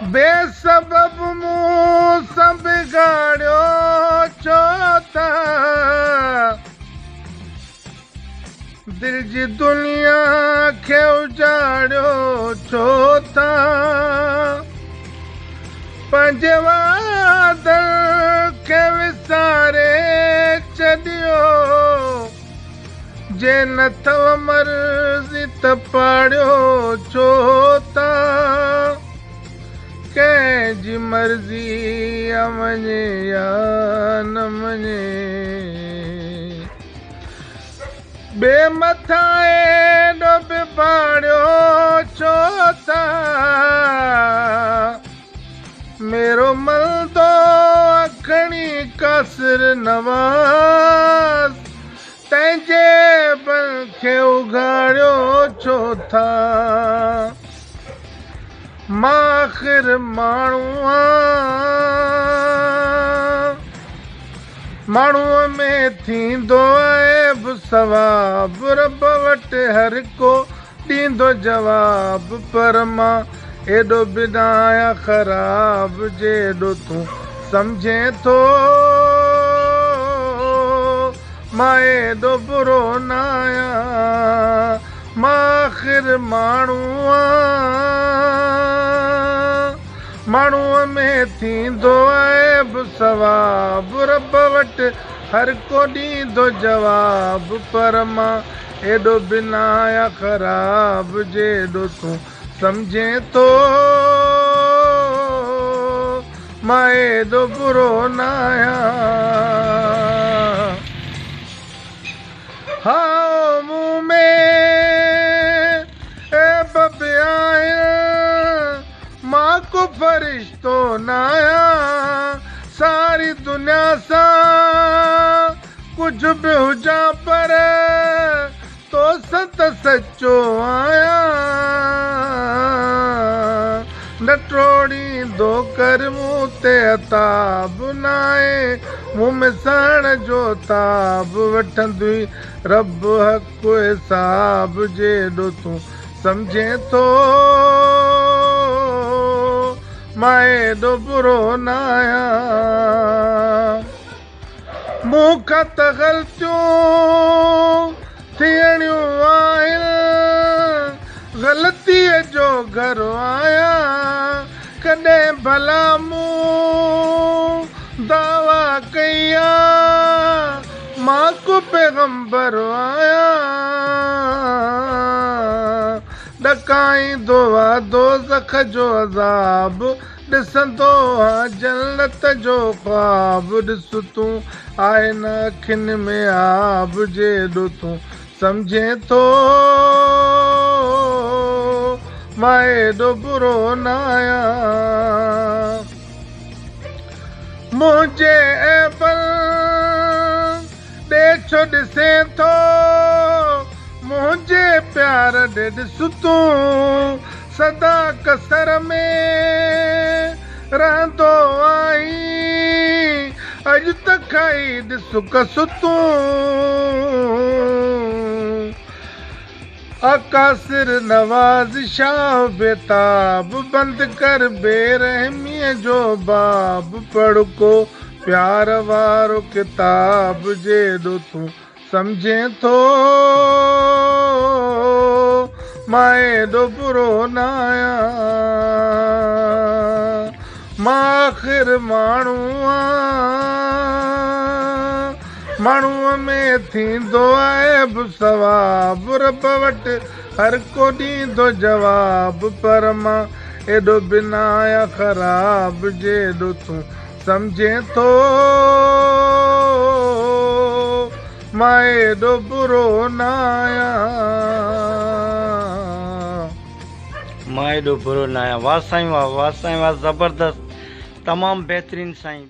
بيسبب مون سان بگاڙيو ڇو ٿا؟ دل جي دنيا کي اجاڙيو ڇو ٿا؟ پنهنجي وعدن کي وساري ڇڏيو، جي نه اٿو مرضي ته پاڙيو ڇو ٿا؟ ڪنهن جي مرضي آ مڃي يا نه مڃي، ٻئي مٿان ايڏو به ڀاڙيو ڇو ٿا؟ ميرو ملندو آ کڻي قاصر نواز، تنهنجي بل کي اگهاڙيو ڇو ٿا؟ مان آخر ماڻهو آن، ماڻهوء ۾ ٿيندو عيب ثواب، رب وٽ هر ڪو ڏيندو جواب، پر مان ايڏو به نه آهيان خراب، جيڏو تون سمجهين ٿو، مان ايڏو برو نه آهيان، مان آخر ماڻهو آن، ماڻهوء ۾ ٿيندو عيب ثواب، رب وٽ هر ڪو ڏيندو جواب، پر مان ايڏو به نه آهيان خراب، جيڏو تون سمجهين ٿو، مان ايڏو برو نه آهيان. ها مون ۾ عيب به آهن، مان ڪو فرشتو نه آهيان، ساري دنيا سان ڪجهه به هجان پر توسان ته سچو آهيان. نه ٽوڙيندو ڪر مون تي عتاب، ناهي مون ۾ سهڻ جو تاب، وٺندوئي رب حق حساب، جيڏو تون سمجهين ٿو، مان ايڏو برو نه آهيان. مون کان ته غلطيون ٿيڻيون آهن، غلطيء جو گهر آهيان، ڪڏهن ڀلا مون دعويٰ ڪئي آ، مان ڪو پيغمبر آهيان، ڏڪائيندو آ دوزخ جو عذاب، ڏسندو آ جنت جو خواب، ڏس تون آهي نه اکين ۾ آب، جيڏو تون سمجهين ٿو، مان ايڏو برو نه آهيان. منهنجي عيبن ڏي ڇو ڏسين ٿو، منهنجي پيار ڏي ڏس تون، سدا ڪسر ۾ رهندو آهين، اڄ ته کائي ڏس ڪس تون. آقا سر نواز شاهه بيتاب، بند ڪر بيرحميء جو باب، پڙهه ڪو پيار وارو ڪتاب، جيڏو تون سمجهين ٿو، مان ايڏو برو نه آهيان، مان آخر ماڻهو آهيان، ماڻهوء ۾ ٿيندو عيب ثواب، رب وٽ هر ڪو ڏيندو جواب، پر مان ايڏو به نه آهيان خراب، جيڏو تون سمجهين ٿو، مان ايڏو برو نه آهيان. مان ايڏو برو نه آهيان. واه سائين واه واه سائين واه زبردست تمام بهترين سائين.